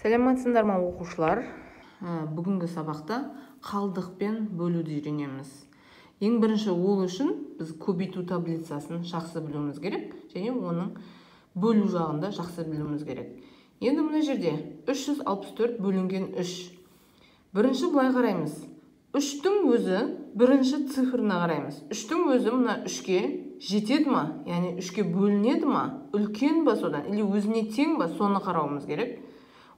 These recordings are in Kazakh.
Сәлеметсіңдер ма, оқушылар? Бүгінгі сабақта қалдықпен бөлуді үйренеміз. Ең бірінші ол үшін біз көбейту таблицасын жақсы білуіміз керек және оның бөлу жағында жақсы білуіміз керек. Енді мына жерде 364 бөлінген 3. Бірінші былай қараймыз. 3-тің өзі бірінші цифрына қараймыз. 3-тің өзі мына 3-ке жетеді ма? Яғни 3-ке бөлінеді ма? Үлкен ба содан или өзіне тең ба? Соны қарауымыз керек.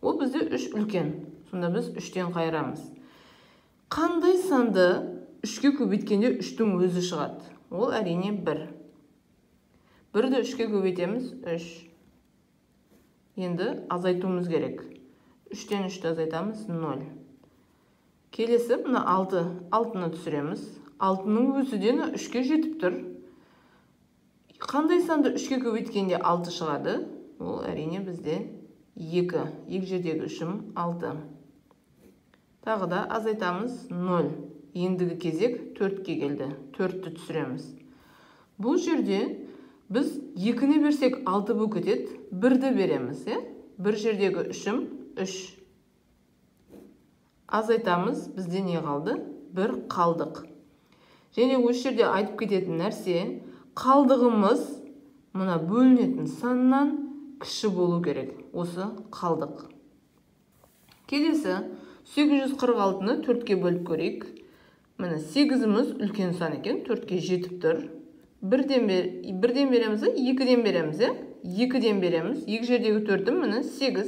Ол бізде 3 үлкен. Сонда біз 3-тен қайырамыз. Қандай санды 3-ке көбейткенде 3-тің өзі шығады? Ол әрине 1. 1-ді 3-ке көбейтеміз, 3. Енді азайтуымыз керек. 3-тен 3-ті азайтамыз, 0. Келесі мына 6, 6-ны түсіреміз. 6-ның өзі де 3-ке жетіп тұр. Қандай санды 3-ке көбейткенде 6 шығады? Ол әрине бізде 2. 2 жердегі 3-ім 6. Тағы да азайтамыз, 0. Ендігі кезек 4-ке келді. 4-ті түсіреміз. Бұл жерде біз 2-ні берсек 6 болып кетеді, 1-ді береміз, е? 1 жердегі 3-ім 3. Азайтамыз, бізде не қалды? 1 қалдық. Және осы жерде айтып кететін нәрсе, қалдығымыз мына бөлінетін саннан кіші болу керек. Осы қалдық. Келесі 846-ны 4-ке бөліп көрейік. Міне 8-іміз үлкен сан екен, 4-ке жетіп тұр. Бірден береміз, 2-ден береміз, 2-ден береміз. 2 жердегі 4-ім міне 8.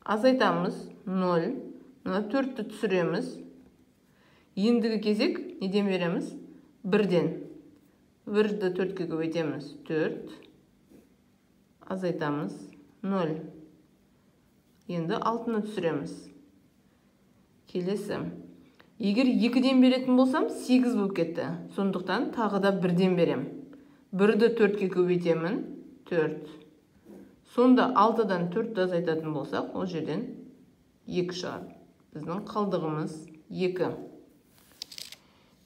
Азайтамыз, 0. Мына 4-ті түсіреміз. Ендігі кезек неден береміз? 1-ден. 1-ді 4-ке көбейтеміз, 4. Азайтамыз, 0. Енді 6-ны түсіреміз. Келесі. Егер 2-ден беретін болсам, 8 болып кетті. Сондықтан тағы да 1-ден берем. 1-ді 4-ке көбейтемін, 4. Сонда 6-дан 4-ті азайтатын болсақ, ол жерден 2 шығады. Біздің қалдығымыз 2.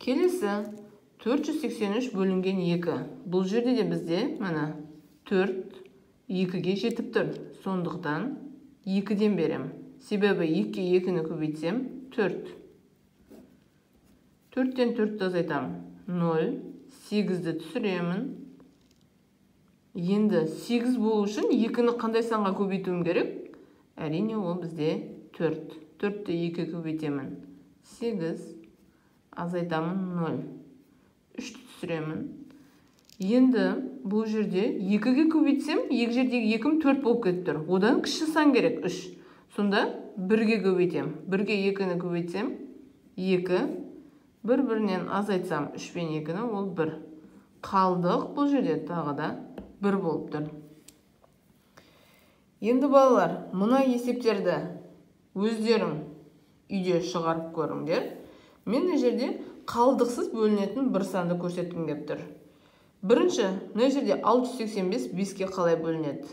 Келесі 483 бөлінген 2. Бұл жерде де бізде міне 4 2-ге жетіп тұр. Сондықтан 2-ден берем. Себебі 2-ке 2-ні көбейтсем 4. 4-тен 4-ті азайтамын, 0. 8-ді түсіремін. Енді 8 болу үшін 2-ні қандай санға көбейтуім керек? Әрине ол бізде 4. 4-ті 2-ге көбейтемін, 8. Азайтамын, 0. 3-ті түсіремін. Енді бұл жерде 2-ге көбейтсем, 2 жердегі 2-ім 4 болып кетіп тұр. Одан кіші сан керек, 3. Сонда 1-ге көбейтем. 1-ге 2-ні көбейтсем, 2. Бір-бірінен азайтсам 3 пен 2-ні, ол 1. Қалдық бұл жерде тағы да 1 болып тұр. Енді балалар, мына есептерді өздерің үйде шығарып көріңдер. Мен мына жерде қалдықсыз бөлінетін бір санды көрсеткім келіп тұр. Бірінші, мына жерде 685 5-ке қалай бөлінеді?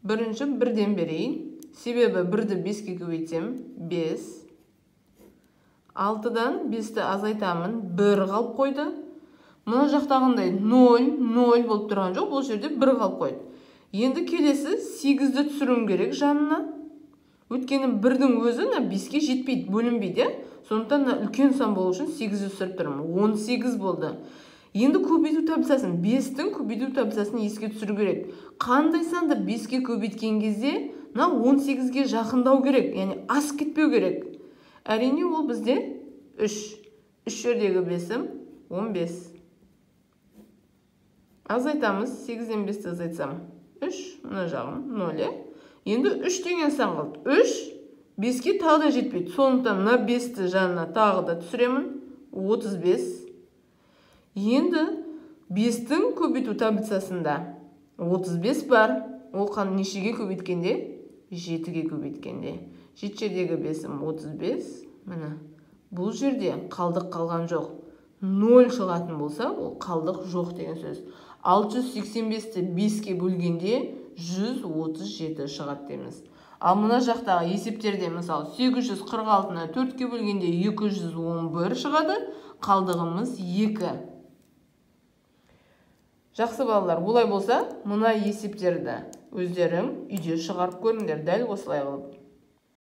Бірінші 1-ден берейін. Себебі 1-ді 5-ке көбейтсем 5. 6-дан 5-ті азайтамын, 1 қалып қойды. Мына жақтағындай 0, 0 болып тұрған жоқ, бұл жерде 1 қалып қойды. Енді келесі 8-ді түсіруім керек жанына. Өйткені 1-дің өзі 5-ке жетпейді, бөлінбейді. Сондықтан үлкен сан болу үшін 8-ді түсіріп тұрмын. 18 болды. Енді көбейту таблицасын, 5-тің көбейту таблицасын еске түсіру керек. Қандай санды 5-ке көбейткен кезде мына 18-ге жақындау керек, яғни асып кетпеу керек. Әрине ол бізде 3. 3 жердегі 5-ім 15. Азайтамыз, 8-ден 5-ті азайтсам 3, мына жағым 0. Енді 3 деген сан қалды. 3 5-ке тағы да жетпейді. Сондықтан мына 5-ті жанына тағы да түсіремін, 35. Енді 5-тің көбейту таблицасында 35 бар. Ол нешеге көбейткенде? 7-ге көбейткенде. 7 жердегі 5-ім 35. Міне, бұл жерде қалдық қалған жоқ. 0 шығатын болса, ол қалдық жоқ деген сөз. 685-ті 5-ке бөлгенде 137 шығады дейміз. Ал мына жақтағы есептерде, мысалы, 846-ны 4-ке бөлгенде 211 шығады, қалдығымыз 2. Жақсы балалар, олай болса, мына есептерді Өздерің үйде шығарып көріңдер дәл осылай қылып.